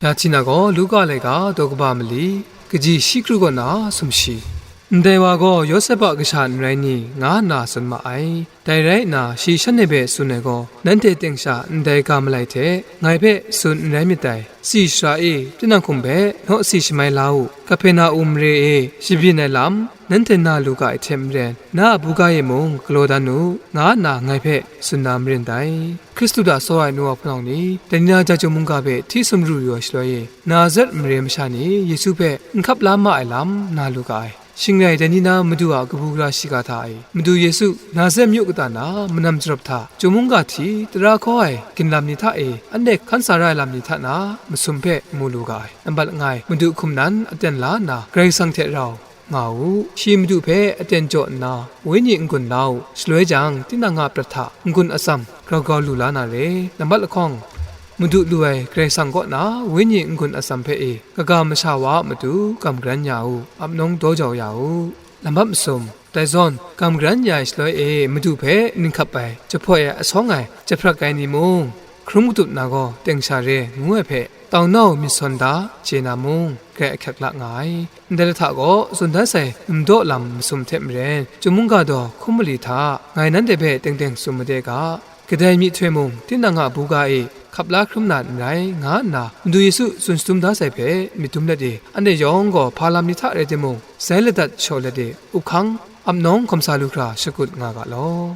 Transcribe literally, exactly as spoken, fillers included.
Ya hti na gaw, Luka laika daw kaba mali, kaji shi kru kaw na sumshi. Ndai wa gaw Yawsep a kasha n rai ni, nga nna tsun ma ai. Dai rai nna, shi shanhte hpe tsun ai gaw, nanhte teng sha ndai ga malai hte ngai hpe tsun n rai myit dai. Tsi shara e, tinang hkum hpe naw si shamai la u. Kaperna-um mare e shabyin ai lam, nanhte na lu ga ai hte maren, na a buga e mung galaw dan u, nga nna ngai hpe tsun na maren dai. Hkristu hta tsaw ai nu wa hpunau ni, dai ni na ja Chyum mungga hpe hti sum ru yu ai shaloi e, Nazaret mare masha ni Yesu hpe n hkap la ma ai lam na lu ga ai. Shing rai, dai ni na Madu a kabu gara shiga hta e, Madu Yesu, Nazaret myu kata na manam jarap hta, Chyum mungga hti tara hkaw ai ginlam ni hta e, anhte hkan sa ra ai lam ni hta na masum hpe mu lu ga ai. Nambat langai, Madu hkum nan aten la nna, Karai Kasang hte rau nga u. Shi Madu hpe aten jaw nna, Wenyi n-gun la u. Shaloi jang, tinang a prat hta n-gun atsam grau grau lu la na re. Nambat lahkawng, Madu lu ai Karai Kasang kaw na Wenyi n-gun atsam hpe e, kaga masha wa a matu gam garan ya u, ap nawng daw jau ya u. Nambat masum, dai zawn, gam garan ya ai shaloi e Madu hpe ninghkap ai, jahpoi ai asawng ai, jahprat ai ni mung, hkarum katup na gaw teng sha re, ngu ai hpe, tau nau myit sawn da, chye na mung, grai ahkyak la nga ai. Ndai lahta gaw, tsun dan sai numdaw lam masum hte maren, Chyum mungga daw hkum mali hta, ngai nanhte hpe teng teng tsun made ga, kadai myihtoi mung, tinang a buga e hkap la hkrum na n rai, nga nna, Madu Yesu tsun shatum da sai hpe myit dum let e, anhte yawng gaw hpa lam ni hta rai timung, sai ladat shaw let e, up hkang, ap nawng hkawm sa lu hkra shakut nga ga law.